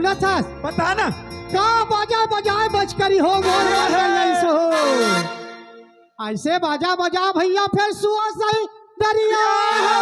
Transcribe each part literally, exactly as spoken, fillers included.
कथस। बता ना। का बाजा बजाए बचकरी हो मोर हे, हे। गइस हो। ऐसे बाजा बजा भैया फेर सुआ सही दरिया हो।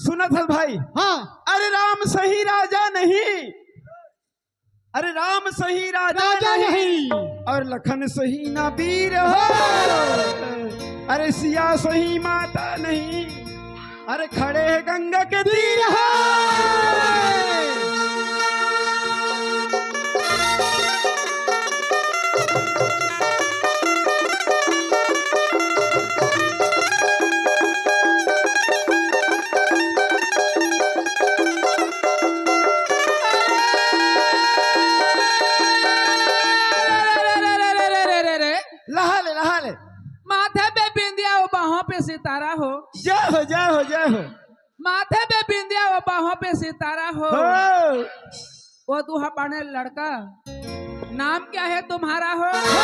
सुनत हस भाई? हाँ। अरे राम सही राजा नहीं, अरे राम सही राजा राजा नहीं। नहीं। और लखन सही ना वीर हो। हाँ। अरे सिया सही माता नहीं। अरे खड़े हैं गंगा के तीर हो। लहा ले, लहा ले। माथे पे बिंदिया, वो बाहों पे सितारा हो। जय हो, जय हो, जय हो। माथे पे बिंदिया, वो बाहों पे सितारा हो। हो। वो दूहा पाने लड़का, नाम क्या है तुम्हारा हो? हो।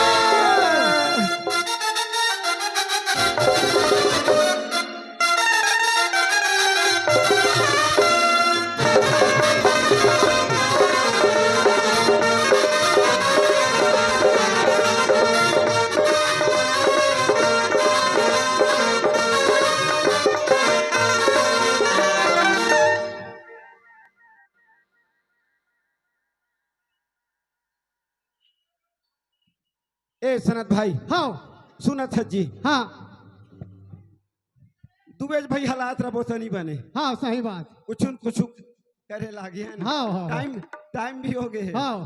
ए सनत भाई, हाँ। सुनत हस जी। हाँ। दुबेज भाई हालात रबो त नहीं बने। हाँ, सही बात। कुछ न कुछ करे लागे हैं ना। हाँ, हाँ। टाइम, टाइम भी हो गए है। हाँ।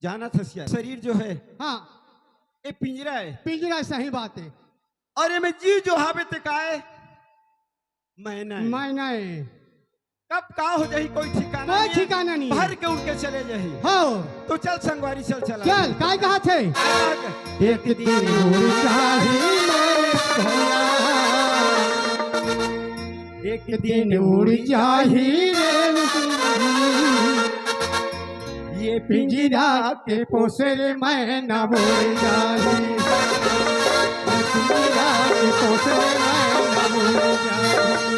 जानत हस या, शरीर जो है, हाँ। ये पिंजरा है। पिंजरा है, सही बात है। और ये में जीव जो हावे ते काय? मैना है। मैना है। कब का हो जाही, कोई ठिकाना कोई नहीं है। ठिकाना नहीं है। भर के उड़ के चले जाही। हो। तो चल संगवारी, चल, चला। चल, काय कहा थे? आग। एक दिन उड़ जाही रे भैया। एक दिन उड़ जाही रे। ये पिंजरा के पोसे रे मैना उड़ जाही। ये पिंजरा के पोसे रे मैना उड़ जाही।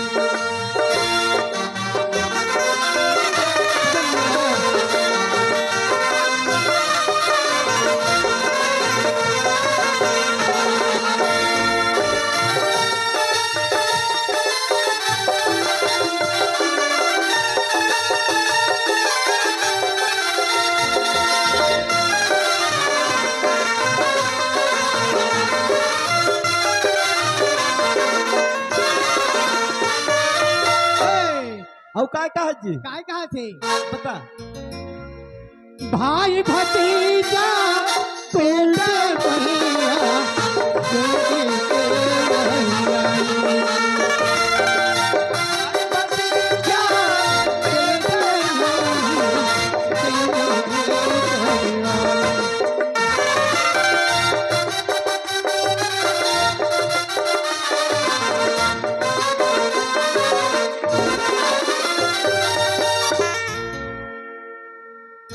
अउ काय कहा जी? काय कहा थे? बता। भाई भतीजा, पेट भैया, पेट भैया।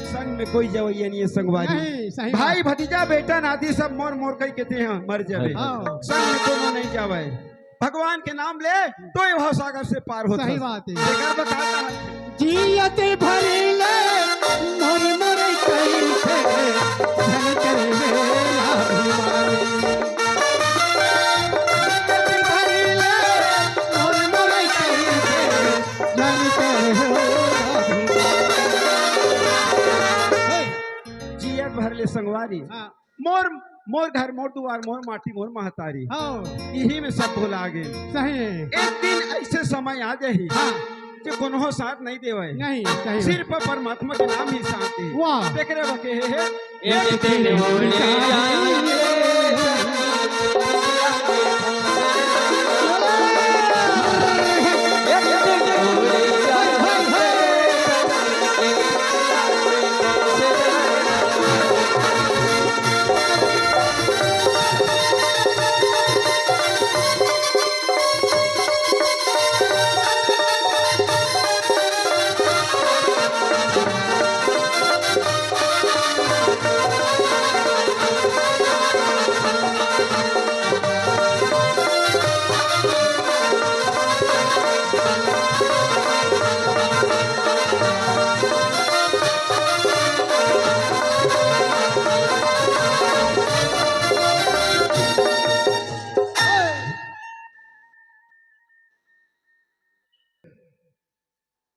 संग में कोई जवैया नहीं है, संगवारी। नहीं, सही भाई, बात। भतीजा, बेटा, नाती सब मोर, मोर कहि के तें ह मर जाबे। हाँ। संग में कोनो नहीं जावे। भगवान के नाम ले तो ये भवसागर से पार होता। सही बात है। बेकार बता कहा। जियत भरी ले मोर मोर कहि के धन करे मेरा भिवानी। जियत भरी ले मोर मोर कहि के धन करे मेरा भिवानी। जियत भर ले संगवारी। हाँ। मोर, मोर घर, मोर दुआर, मोर माटी, मोर महतारी। हाँ। इही में सब भुला गे। सही है। एक दिन ऐसे समय आ जाही हाँ। कि कोनो साथ नहीं देवे। नहीं, सही। सिर्फ परमात्मा के नाम ही साथ है। वाह। तेकरे बके हे, हे। एक दिन उड़ जाएंगे।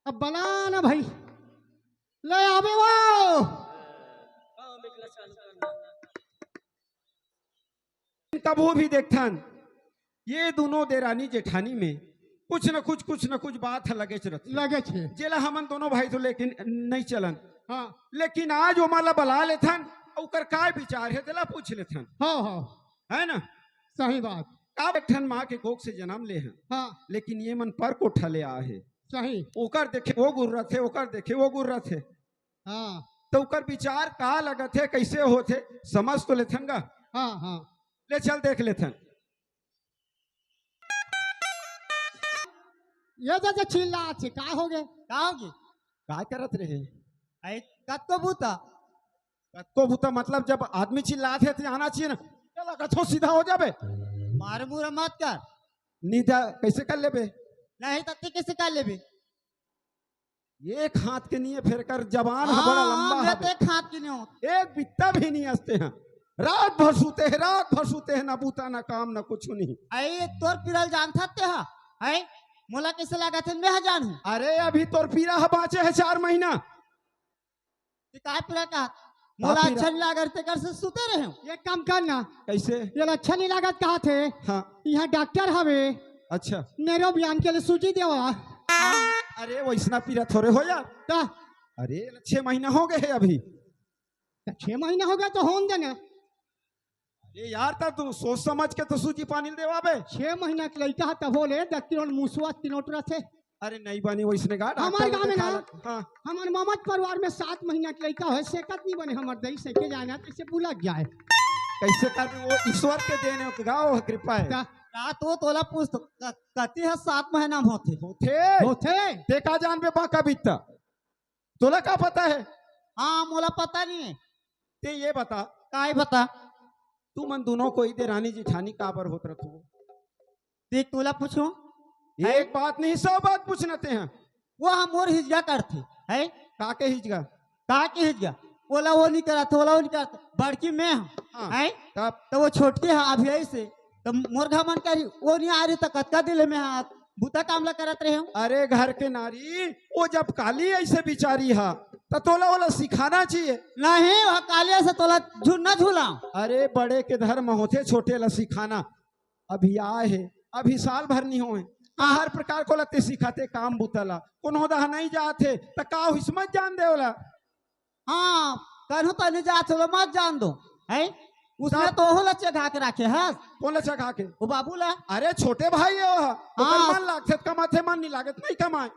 अब बला ना भाई, ले आबे वो। कभू भी देखथन, ये दूनों देरानी जेठानी में कुछ न कुछ, कुछ न कुछ बात ह लगेच रथे। लगेच हे। जेला हमन दूनों भाई तो लेकिन नइ चलन। हाँ। लेकिन आज ओमन ला बला लेथन, ओकर का विचार हे, तेला पूछ लेथन। हाँ, हाँ। है ना? सही बात। का एक ठन माँ के कोख से जनम ले हन। हाँ। लेकिन ये मन पर कोठा ले आए हे। सही। ओकर देखे वो गुर्रत हे, ओकर देखे वो गुर्रत हे। हाँ। तो ओकर विचार का लगत हे, कइसे होथे, समझ तो लेथन गा। हाँ, हाँ। ले चल देख लेथन। ये तो, तो चिल्लात हे, का होगे? का होगे? का करत रहे? अई, कतको बूता। कतको बूता मतलब जब आदमी चिल्लात हे तो आना चाहिए ना। ये लगत हो सीधा हो जाबे। मार मुरा मत कर। निदा कइसे कर लेबे? नहीं त तैं कइसे कर लेबे? एक हाथ के नइ हे, फेर कर जबान ह हाँ, बड़ा लंबा हाँ, हे। मैं तो एक हाथ के नइ हों। एक बित्ता भी नइ असते हैं। रात भर सूते हे, रात भर सूते हे, ना बूता, ना काम, ना कुछ नहीं। अई तोर पीरा ल जानथस तैं ह, हैं? मोला कइसे लागथे, मैं ह जानहूँ। अरे अभी तोर पीरा ह बाँचे हे चार महीना। तैं काय पीरा कहत? मोला पीरा। अच्छा नइ लागत, तेकर से सुते रहेंव। एक काम कर ना। कइसे? ये अच्छा नइ लागत कहत हे। हाँ। इहाँ डॉक्टर हवे। अच्छा। नेरो बयान के लिए सूजी देवा। अरे वइसना पीरा थोरे हो यार। त? अरे छह महीना होगे हे अभी। त छह महीना होगे त होन देना। अरे यार, त तू सोच समझ के तो सूजी पानी ल देवाबे। छह महीना के लइका ह तभो ले दस किलो मुसवा तीन टुरा थे। अरे नइ बने वइसने गा, हमर डॉक्टर गाँव में देखा ना, ल-, हाँ। हमर ममत परिवार में सात महीना के लइका होय, सेकत नइ बने, हमर दई सेके जाय ना, कइसे बुलक जाय। कइसे कर वो ईश्वर के देन हे, गाँव कृपा हे। त? रात वो तोला पूछ तो, क-, कती ह सात महीना में होथे? होथे। होथे। तैं का जानबे बाँका बित्ता? तोला का पता हे? हाँ, मोला पता नइ हे। तैं ये बता। काय बता? तुमन दूनों कोई देरानी जेठानी काबर होत रथो? देख, तोला पूछूं? एक बात नहीं, सौ बात पूछना तैं ह। वो ह मोर हिजगा करथे, हैं? का के हिजगा? का के हिजगा? ओला वो नइ करत, ओला वो नइ करत। बड़की मैं हूँ, हाँ, हैं? तब? त वो छोटकी ह अभी आइस हे, त मोर घर मन करही, वो नइ आय रही त कतका दिन ले मैं ह बूता काम ला करत रहेंव। अरे घर के नारी, वो जब काली अइसे बिचारी ह, त तोला ओला सिखाना चाहिए। नहीं, वो काली अइसे तोला झुलना झुलाओ। अरे बड़े के धर्म होथे छोटे ला सिखाना। अभी आय हे, अभी साल भर नइ होय हे। हाँ। हर प्रकार के ओला तैं सिखाते काम बूता ला। कोनो दहा नइ जात हे, त का होइस मत जान दे ओला। हाँ, कहूँ त नइ जात हे, ओला मत जान दो, हैं? उसने तब? तोहू ला चघा के राखे हस। कोन ला चघा के? वो बाबू ला। अरे छोटे भाई हे वो ह। ओकर हाँ। मन लागथे त कमाथे, मन नइ लागे त नइ कमाय।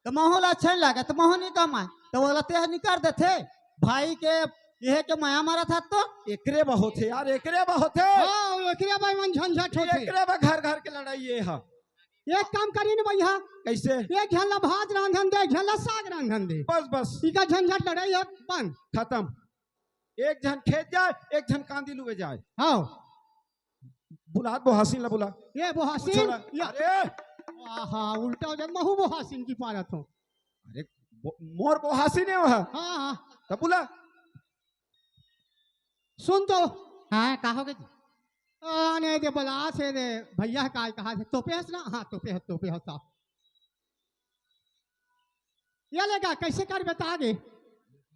त महू ला अच्छा नइ लागे त महू नइ कमाय। त ओला तैं ह नइ कर देथे। भाई के, इहे के मया मरत हस तो। एकरे बर होथे यार, एकरे बर होथे। हाँ, एकरे बर मन झंझट होथे। एकरे बर घर घर के लड़ाई ये ह। एक काम करी न भैया। कइसे? एक झन ला भात रांधन दे, एक झन ला साग रांधन दे। बस, बस। इका झंझट लड़ाई अब बंद। खतम। एक झन खेत जाय, एक झन कांदी लुए जाय। हाँ। बुला बोहासिन ला बुला। ये बोहासिन? पूछो ला। या। अरे! आहा, उल्टा हो जाय, महू बोहासिन की पारत हों। अरे, बो-, मोर बोहासिन हे वो ह। हाँ, हाँ। त बुला। सुन तो। हाँ, का होगे जी? आ, नहीं दे, बलात हे दे, भैया काय कहत हे, तोपे हस ना? हाँ, तोपे हस, तोपे हस, साहब। ये ले गा, कइसे करबे त आगे?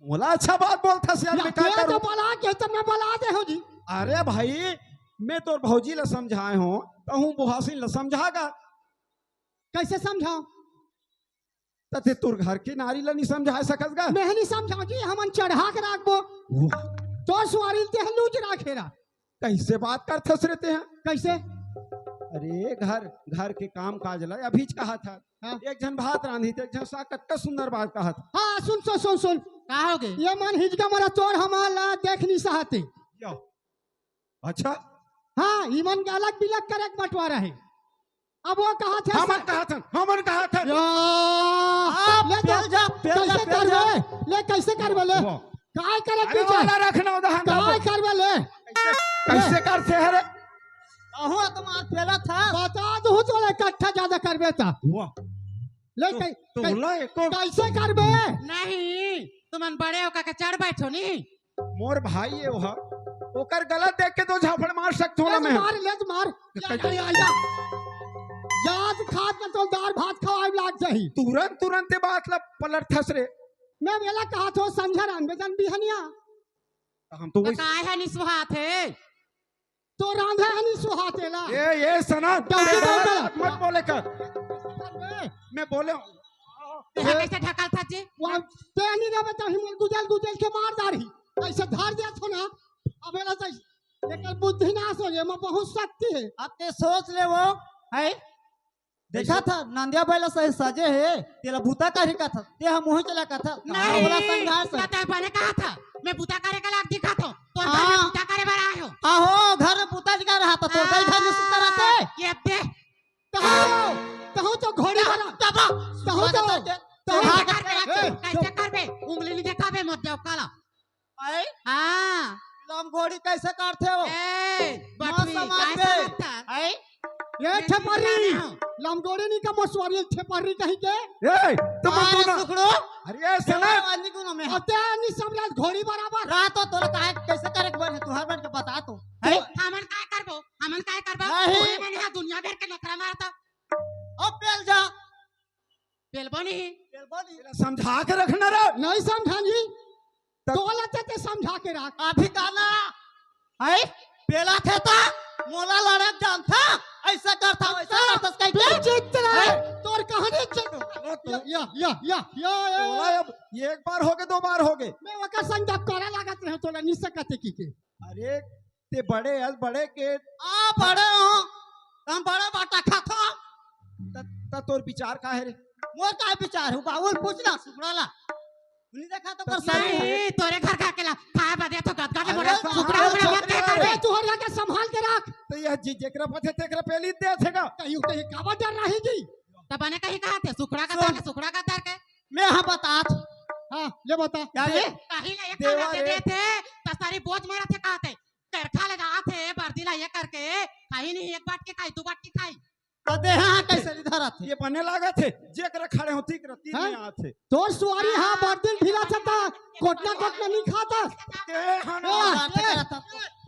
मोला अच्छा बात बोलथस यार, या, मैं का तें तो करूँ? बला के त मैं बला दे हूँ जी। अरे भाई, मैं तोर भौजी ला समझाय हों, तहूँ बोहासिन ला समझा गा। कइसे समझाओं? त तैं तोर घर के नारी ला नइ समझाय सकस गा? मैं नइ समझाओं जी, हमन चढ़ा के राखबो। वाह। तोर सुवारी ल तैं ह लूज राखे रा। कइसे बात करथस रे तैं ह? कइसे? अरे घर, घर के काम काज ला अभीच कहत हस। हाँ। एक झन भात रांधही त एक झन साग, कतका सुंदर बात कहत हस। हाँ, सुन, सुन, सुन, सुन। का होगे? ये मन हिजगा मरा तोर हमन ला देख नइ सकत हे। यो। अच्छा? हाँ, इमन के अलग बिलग करे के बंटवारा हे। अब वो कहत हे हमन सा- कहत हन, हमन कहत हन। या, आप ले जा, पेल जा, पेल जा, कइसे पेल जा। करबे? ले, कइसे करबे ले? वाह। काय करत अरे पीछे? वाला रखना उधर हम काय बाबू। करबे ले? कइसे, कइसे करथे हरे? अहो, तुम्हार पेला था। बता दूँ तो ले, कट्ठा ज्यादा करबे त। वाह। ले, तो, कइ-, तो कइ-, बोला एको। कइसे करबे? नहीं, तुमन बड़े हो का, का चढ़ बैठो नहीं। मोर भाई हे वो ह, ओकर गला देख के तो झापड़ मार सकथों ना ले मैं। मार, ले मार। या, या, या, या। याद खात के तो दार भात खवाए लाग जाही। तुरंत, तुरंत ये बात ला पलटथस रे। मैं वेला कहा थो संझा रांधबे जन बिहनिया। हम तो त वही काय ह नि सुहात हे? तो रांधा ह नि सुहात हे ला। ए, ए, सना, डौकी ते डौकी। गलत मत बोले कर। मैं बोले हूँ। तेहा कैसे ढकल था जी? वहाँ ते नहीं रहबे तो हिमल गुजल गुजल के मार डारही। ऐसे धर दिया थो ना। अब एला तो एकर बुद्धि नाश हो गया, मैं बहुत शक्ति है। अब ते सोच ले वो, है? देखा था, नंदिया बैला सही सजे हे, तेला बूता करे का था, ते हम मुँह चला का था। नहीं, बोला संघार से। त तैं बने कहा था, मैं बूता करे का लाग दिखा था, तोर घर में हाँ। बूता करे बर आए हो। आहो, घर में बूता जगह रहा था, तोर भाई घर में सुता रहते। ये दे। तहु, तहु तो घोड़ी वाला। तब, तहु तो, तहु कैसे करबे? ए, कैसे करबे? उंगली नहीं देखाबे, मत जाओ काला। आई? हाँ। लमगोड़ी कैसे काटथे हो? ए, बटवी, समझ काय में। समझता? आई? ये मैं ठेपरी, सीखा नहीं हूँ। लमगोड़ी नहीं का मसुआरी ठेपरी कहीं के। ए, तुम अरे तू ना। सुखड़ो। अरे, ये सुनो। ये वाली गुना में। अब ते नहीं समझा घोड़ी बराबर। रात तो तोला काहे कैसे करे के बने, तुहार बन के बता तो। है? हमन काय करबो? हमन काय करबो? नहीं। तू ही मन यहाँ दुनिया भर के नखरा मारता। अब पेल जा। पेलबो नहीं। पेलबो नहीं। तेला समझा के रखना रे। नहीं समझा जी। तब तोला ते, ते समझा के रख। अभी काला है, पेला थे ता, मोला लड़त जानथा, ऐसा करथा, वैसा करथा, कहीं के? विचित्र है। हैं? तोर कहानी च-, अरे तो या, या, या, या, या, या, तोला या। अब एक बार हो गए, दो बार हो गए। मैं वकर संग जब करे लागत रहे, तोला नहीं सकते की के। अरे, ते बड़े हस, बड़े के। आ, बड़े हो, हम बड़े बाटा खाथो। त, त तोर विचार का है रे? मोर का विचार हो, बाबू पूछ ना, सुखड़ा ला। नहीं देखा तो कर सही। नहीं, तोरे घर का अकेला खाए बदे तो गदगद अरे, बोला, कहाँ सुखड़ा उखड़ा मत सुखड़ा कह रे? ए, तू हर जाके संभाल के रख। तो यह जी, जेकरा पथे तेकरा पेली दे थेगा। कहीं, कहीं काबर डर रही जी? तब बने कहीं कहा थे, सुखड़ा का सुन। तार के, सुखड़ा का तार के। मैं हाँ बतात। हाँ, ले बता। क्या रे? कहीं ले एक देवा काला दे रे। दे थे, त सारी बोझ मारा थे कहा थे। करखा ले जात हे, बर्दी ला ये करके, खाई नहीं, एक बाटकी खाई, दू बाटकी खाई। तो देहा कैसे इधर आथे? ये बने लागत हे, जेकरा खड़े होती, तेकरा तीन हाँ? में आथे। तोर सुवारी हाँ, हाँ। बर्दी ढीला छता, कोटना, कोटना नहीं खाता। ए, हाँ, हाँ, हाँ, बात ए, करता।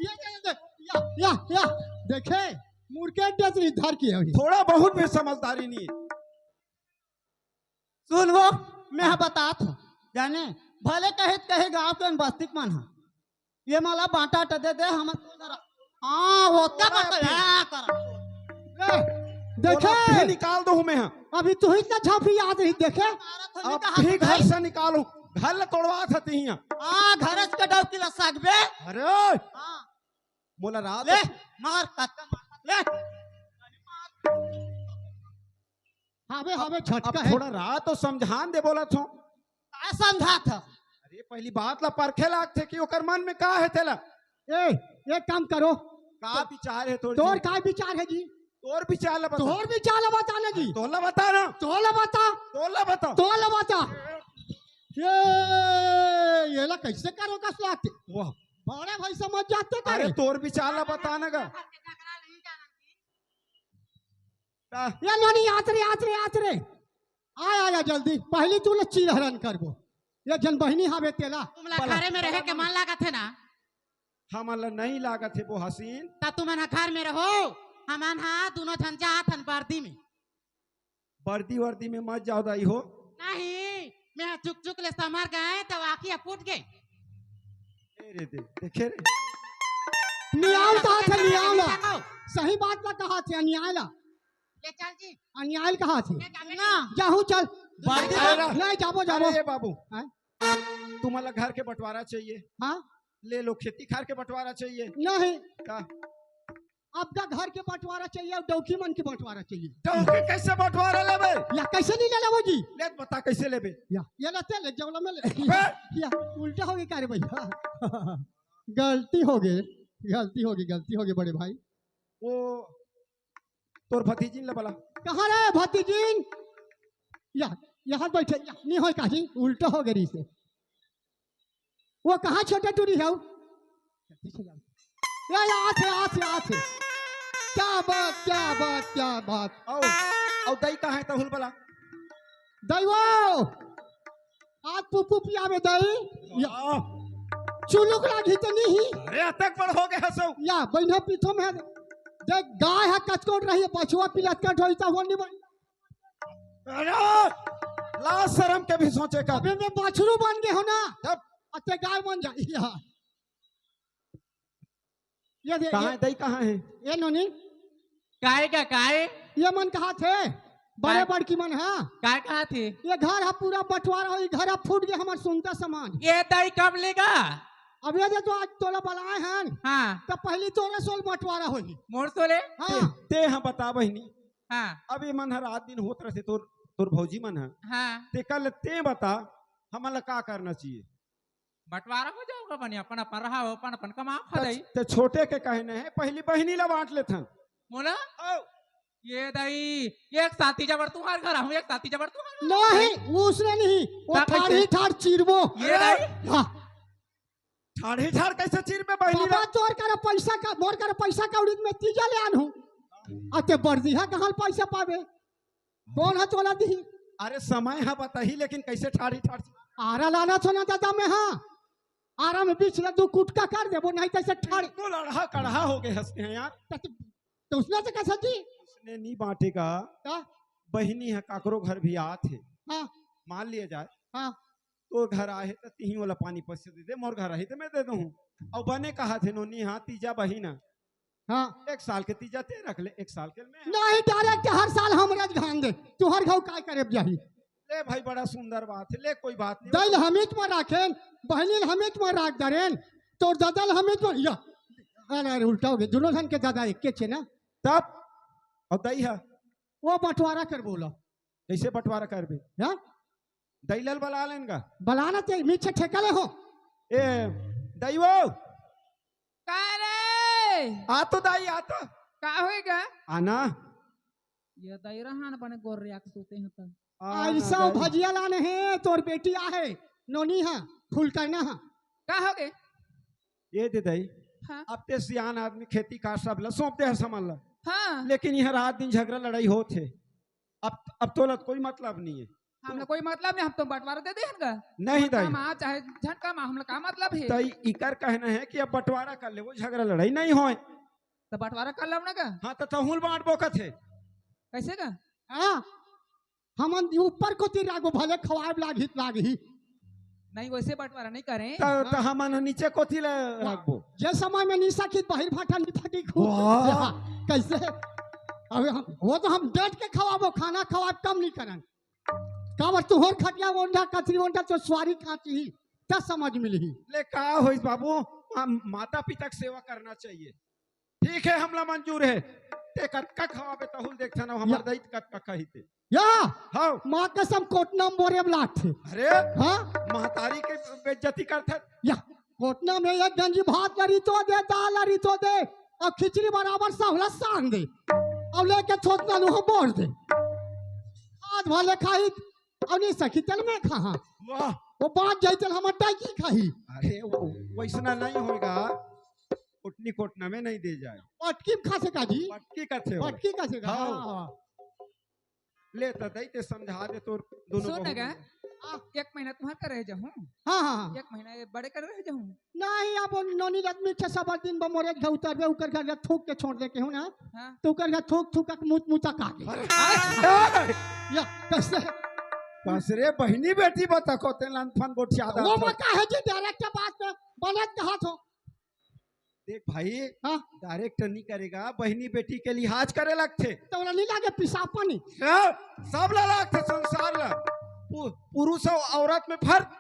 ये, ये, ये, या, या, या, देखे, मुर्गे डसरी धर के अभी। थोड़ा बहुत भी समझदारी नहीं। सुन वो, मैं ह बतात हूँ, जाने, भले कहे त कहे गाँव के बस्ती के मन ह, ये मला बांटा आटा दे दे, हम तो जरा, हाँ, वो क्या बोला बात है, अभी? हाँ, कर। ए, देखे? बोला, अभी निकाल दो मैं, हाँ। अभी तू ही इतना झांपी याद नहीं देखे? मारा था, अब निकाल भी दे। घर से निकालू, घर ले तोड़वा था ती हियाँ। हाँ, घर से डौकी ला साग बे। अरे, हाँ। मोला रात ले, मार, कतका मार, ले। हावे, हावे, अब, झटका अब हे। थोड़ा राह तो समझान दे बोलत हूँ। का समझात ह? अरे, पहली बात ला परखे लागथे कि ओकर मन में का हे तेला। ए, एक काम करो। का विचार हे तोर तोर जी? का विचार हे जी? तोर विचार ला बता। तोर विचार ला बता ना जी। अरे, तोर ला बता ना। तोर ला बता। तोर ला बता। तोर ला बता। ये, ये ला कैसे करो का सुआते? वाह। बड़े भाई समझ जाते का अरे, रे? तोर विचार ला बता ना गा। का? या नोनी, आत रे, आत रे, आत रे। आ, आ, आ, जल्दी। पहली तू ले चीरहरण करबो। ये जन बहिनी हावे तेला। तुमला बला। घरे में रहे के मन लागत हे ना? हमन ला नहीं लागत हे वो हसीन। त तुमन ह घर में रहो, हमन ह दोनों झन जात हन बर्दी में। बर्दी वर्दी में मत जाओ दाई हो। नहीं, मैं ह चुक चुक ले समर गए त आँखी ह फूट गए। ए रे दे, देखे रे। नियाल तो आथे, नियाल। सही बात ला कहा थे, नियाल। ले चल जी। अन्याय कहा थे? ले जाबे ना। जाहू चल। बात कर रहा। नहीं, जाबो, जाबो। अरे बाबू, हैं? तुम्हाला घर के बंटवारा चाहिए? हाँ? ले लो, खेती खार के बंटवारा चाहिए? नहीं। का? आपका घर के बंटवारा चाहिए और डौकी मन के बंटवारा चाहिए। डौकी कैसे बंटवारा लेबे? या कैसे नहीं ले लेबो जी? ले बता कैसे लेबे? या, ये लेते ले, जौला में ले। बे! या, उल्टा हो गया का रे भैया? गलती हो गई, गलती हो गई, गलती हो गई बड़े भाई। वो तोर भतीजिन ला बला। कहाँ रे भतीजिन? या, यहाँ बैठे, या, नहीं होय काजी, उल्टा हो गई से। वो कहाँ छोटा टूरी है? या, या, आथे, आथे, आथे। क्या बात, क्या बात, क्या बात। आओ, आओ, दाई कहाँ है तहुल बला? दाई वो, आज पुप्पू पियावे दाई। या। वाह। चुलुक लागी तो नहीं ही। अरे, अतक बड़ हो गए हसो। या, बहिना पीठो में है। देख, गाय है कचकोट रही है, बछुआ पिलत का ढोई ता हुआ नहीं बन। अरे, लाज शरम के भी सोचे का। अबे मैं बछरू बन गे हों ना। तब? अते गाय बन जा। या। ये दे, कहाँ ये है, दई कहाँ है? ये नोनी। काय का काय? ये मन कहा थे? बड़े काय? बड़की मन, हाँ। काय कहा थे? ये घर हा पूरा बंटवारा होई, घर हा फूट गे हमर सुनता समाज। ये दई कब लेगा? अब ये दे तो आज तोला बलाए हन। हाँ। तो पहली तोरे सोल बंटवारा होई। मोर सोले? हाँ। ते, ते हाँ बता बहिनी। हाँ। अब ये मन हर रात दिन होत रहथे तोर, तोर भौजी मन ह। हाँ। ते कल ते बता, हमन ला का करना चाहिए? बंटवारा हो जाओगा बने, अपन अपन रहा हो, अपन अपन कमा खा त, दई। त छोटे के कहना है, पहली बहिनी ला बांट लेथन। मोला? आओ। ये दई, एक साथी जबर तुहार घर आहूं, एक साथी जबर तुहार घर। नहीं, उसने नहीं, वो तब ठाढ़ी कैसे? ठाढ़ चीरबो। ये दई? हाँ। ठाढ़ी ठाढ़ कैसे चीरबे बहिनी बाबा, ला? तोर कर पैसा का, मोर कर पैसा कौड़ी में तीजा ले आन हूँ। अते बरदिहा कहाँ पैसा पावे? कौन हा तोला दिही? अरे समय हा बताही, लेकिन कैसे ठाढ़ी ठाढ़ चीर? आरा लाना छो ना दादा मैं, हाँ। आरा में बीच ला दू कुटका कर देबो, नहीं तैसे ठाढ़ी। बिल्कुल अड़हा कड़हा हो गए हंसते हैं यार। त, त, त उसने से कैसे जी? उसने नहीं बांटेगा। का? बहिनी है, काकरो घर भी आत है। हाँ। मान लिया जाए। हाँ। तोर घर आहे त तिही ओला पानी पैसे दे दे, मोर घर आही त मैं दे दूँ। अउ बने कहा थे नोनी, हाँ, तीजा बहिन। हाँ। एक साल के तीजा ते रख ले, एक साल के मैं। नहीं, direct हर साल हमरे घान दे। तुहर घाव काय करे जाही? ले भाई, बड़ा सुंदर बात है। ले, कोई बात नहीं। दई ल हमीच में राखेन, बहिनी ल हमीच में राख दरेन, तोर दादा ल हमीच में, या। अरे, अरे, उल्टा हो गया। दोनों झन के दादा एक के छे ना। तब? अउ दई हा? वो बंटवारा कर बोला। कैसे बंटवारा करबे? हाँ? दई ल बला लेन गा। बलाना ते मीठे ठेका ले हो। ए, दई वो। का रे? आ तो दई, आ तो। का होएगा? आना। ये दई रहा ना बने गोर रिया के सोते हैं त। आ, ऐसा दई। भजिया लाने हैं, तोर बेटी आहे, नोनी हा, फुलकरना हा। का हो गे? ये दे दई। हाँ। अब ते सियान आदमी, खेती कार सब ला सौंप दे हस हमन ला। हाँ। लेकिन यहाँ रात दिन झगड़ा लड़ाई होत हे। अब, अब तोला कोई मतलब नहीं है। हमला कोई मतलब नहीं, हम तो बंटवारा दे दे हन गा। नहीं दई। कमा चाहे झन कमा, हमला का मतलब है? दई इकर कहना है कि अब बंटवारा कर ले, वो झगड़ा लड़ाई नहीं होए। तो बंटवारा कर लब ना का? हाँ, तो तहूँ ल बांटबो कथे। कैसे का? हाँ, हमन ऊपर कोती राखबो, भले खवाए लागही त लागही। नहीं, वैसे बंटवारा नहीं करें। त, त हमन नीचे कोती ले राखबो। जे समय में निशा की बहिर भाटा निफटी खूब। वाह। हाँ, कैसे? अबे हम, वो तो हम डट के खवाबो, खाना खवाब कम नहीं करन। काबर तुहर खटिया ओंढा, कचरी ओंढा, तो स्वारी खाती ही, त समझ मिलही। ले का होइस बाबू, मा-, माता पिता के सेवा करना चाहिए। ठीक है, हमला मंजूर है। ते कतका खवाबे तहूँ ल देखथन, हमर या। दई त कतका खाही ते। या, हाँ। माँ कसम कोटना म बोरे म लात हे। अरे, हाँ? महतारी के बेइज्जती करथन। या, कोटना में एक गंजी भात ला रितो दे, दाल ला रितो दे, अउ खिचड़ी बराबर सहुला सान दे, अउ लेके थोथना लुहा बोर दे। आज भले खाही, अउ नहीं सकी तेल में खा। वाह। वो बात जाई तेल हमर टाइकी खाही। अरे, वो, वैसना नहीं होएगा। कोटनी कोटना में नहीं दे जाए। पटकी में खा से का जी? पटकी का थे वो। पटकी का से का? हाँ। हाँ, हाँ। ले त दई ते समझा दे तोर दोनों सुन बहू ना गा, मन। एक महीना तुम्हार कर रह जाहूँ। हाँ, हाँ, हाँ। एक महीना ये बड़े कर रह जाहूँ। नहीं, अब नोनी आदमी के सब दिन बमोरे घर उतरबे, उकर घर थूक के छोड़ दे के हूँ ना। हाँ। तो उकर घर थूक थूक के मुत मुता का के। अरे, या, कैसे? बस रे, बहिनी बेटी बता को ते लंथन गोठिया वो दा। बता है जी, direct बात में बनत कहा थो। देख भाई, हाँ। Direct नहीं करेगा, बहिनी बेटी के लिहाज करे लगथे। तो ओला नहीं लागे पेशाब पानी? हाँ, सब ला लगथे संसार ला। पु-, पुरुष अउ औरत में फर्क।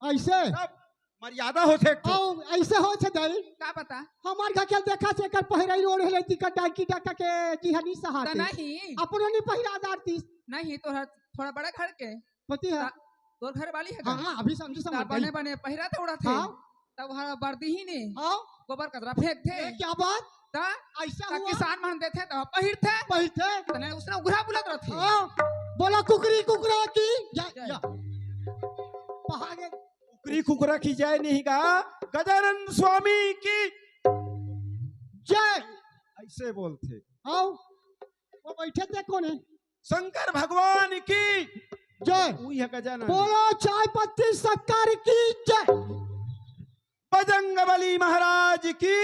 ऐसे? सब मर्यादा होथे एक ठो। अउ ऐसे होथे दाई। का पता? हमार घर के देखा से एकर पहिराई ओढ़े ले, तिकर डाकी डाका के जी हनी सहाते। नहीं। अपनो नहीं पहिरा दारतीस। नहीं, तो हर थोड़ा बड़ा घर के। पति है। ता-, तोर घर वाली है का? हाँ, हाँ, अभी समझी, समझ ता गई। बने, बने पहिरा थे, उड़ा थे। हाँ। तब हर बरदी ही ने हाँ। गोबर कचरा फेंक थे। ये क्या बात? ता, ऐसा ता हुआ? किसान मन देथे, तो पहिर थे। पहिर थे। तने उसने उघरा बुलत रहथे। हाँ। बोला, कुकरी कुकरा की जय, जय। जय। पहाड़े। कुकरी कुकरा की जय नहीं गा, गजानन स्वामी की जय। ऐसे बोलथे। आओ, वो बैठे थे कौन है? शंकर भगवान की जय। उही ह गजानन। बोलो चाय पत्ती शक्कर की जय। बजरंग बली महाराज की।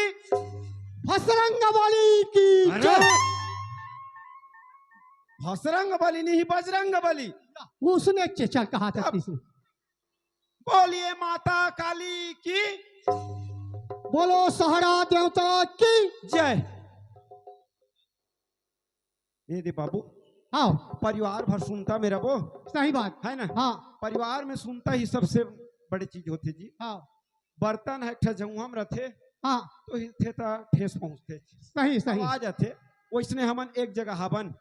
बजरंग बली की अरे। जय। हसरंग बली नहीं, बजरंग बली। उसने चेचर कहा था तब किसी। बोलिए माता काली की। बोलो सहरा देवता की। जय। ये दे बाबू। हाँ। परिवार भर सुनता मेरा वो। सही बात। है ना? हाँ। परिवार में सुनता ही सबसे बड़ी चीज होती जी। हाँ। बर्तन ह एक ठा जउहा म रथे, हाँ। तो हिलथे त ठेस पहुंचथे। सही, सही। आवाज आथे। वइसने हमन एक जगह हाबन,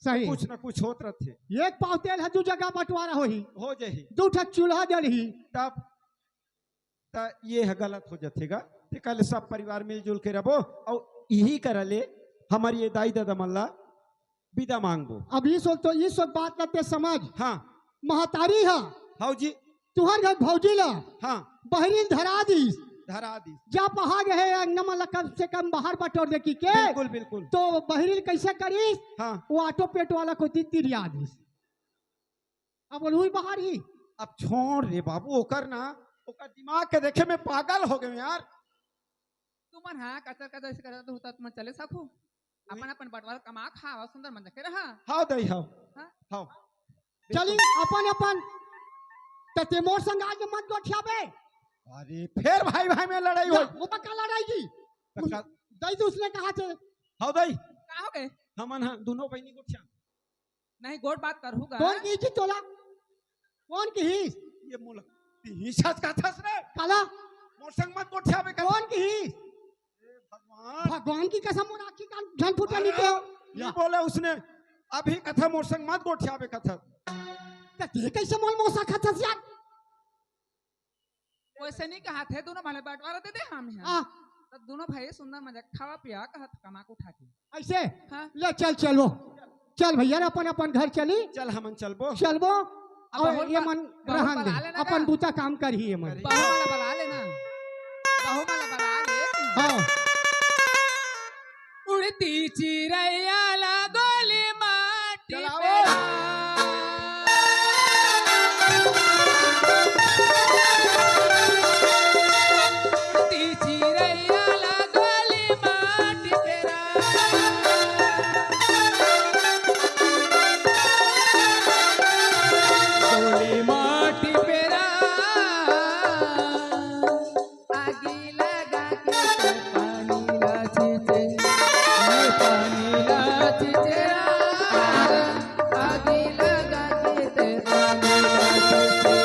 सही। कुछ न कुछ होत रथे। एक पाव तेल ह दू जगह बंटवारा होही। हो जाही। दू ठक चूल्हा जलही। तब त ये ह गलत हो जाथे गा। ते कल सब परिवार मिलजुल के रबो, अउ इही करा ले हमर ये दाई ददा मन ला विदा मांगबो। अब इस वक्त तो, इस वक्त बात करते समझ। हाँ। महतारी हा। हाउ जी। तुहर घर भौजी ला। हाँ। बहरी ल धरा दीस। धरा दीस। जा पहा गए हे, अंगना मन ला कम से कम बाहर बटोर दे की के। बिल्कुल, बिल्कुल। तो बहरी ल कैसे करीस? हाँ। वो ऑटो पेट वाला कोती तिरिया दीस। अब वो लुई बाहर ही। अब छोड़ रे बाबू, ओकर ना, ओकर दिमाग के देखे में पागल हो गए यार। तुमन हा कचर कचर से करत हो, तुमन चले सकू। अपन अपन बंटवारा कमा खावा, सुंदर मजा के रहा। हाव दाई, हाव। हाँ? हाव। चली, अपन अपन। त ते मोर संग आज मत गोठियाबे। अरे, फेर भाई भाई में लड़ाई हो। वो पक्का लड़ाई जी। पक्का। दाई तो उसने कहा थे। हाव दाई। का हो गए? हमन हा दोनों बहिनी गोठिया। नहीं, गोठ बात करहू गा। कौन की जी तोला? कौन की ही? ये मोला। ही साथ का थस रे। काला? मोर संग मत गोठियाबे का। कौन की ही? भगवान। भगवान की कसम, मोर आँखी कान झन फूटा नहीं के हो। ये या। बोले उसने, अभी कथा मोर संग मत गोठियाबे कथा। त ते कैसे मोल मोसा खाथस यार? वैसे नहीं कहा थे, दोनों भाई बंटवारा दे दे हम यहाँ। हाँ। तो दोनों भाई सुंदर मजा खावा पिया, कहत कमा को उठा के। ऐसे? हाँ। ले चल, चल वो। चल भैया, अपन अपन घर चली। चल हमन चलबो। चलबो। अब और बहू ये ला-, मन बहू ला रहन दे। बला लेना अपन का? बूता काम करही ये मन। बहू वाला बला लेना। बहू वाला बला ले। हाँ। उड़ती चिरैया ला गोली माटी चलाओ। पे। उड़ती चिरैया ला गोली माटी पे। गोली माटी पे। आगी लगा के ते पानी ला छींचे, ये पानी ला छींचे रा। आगी लगा के ते पानी ला छींचे।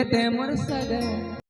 ते मोर सगा।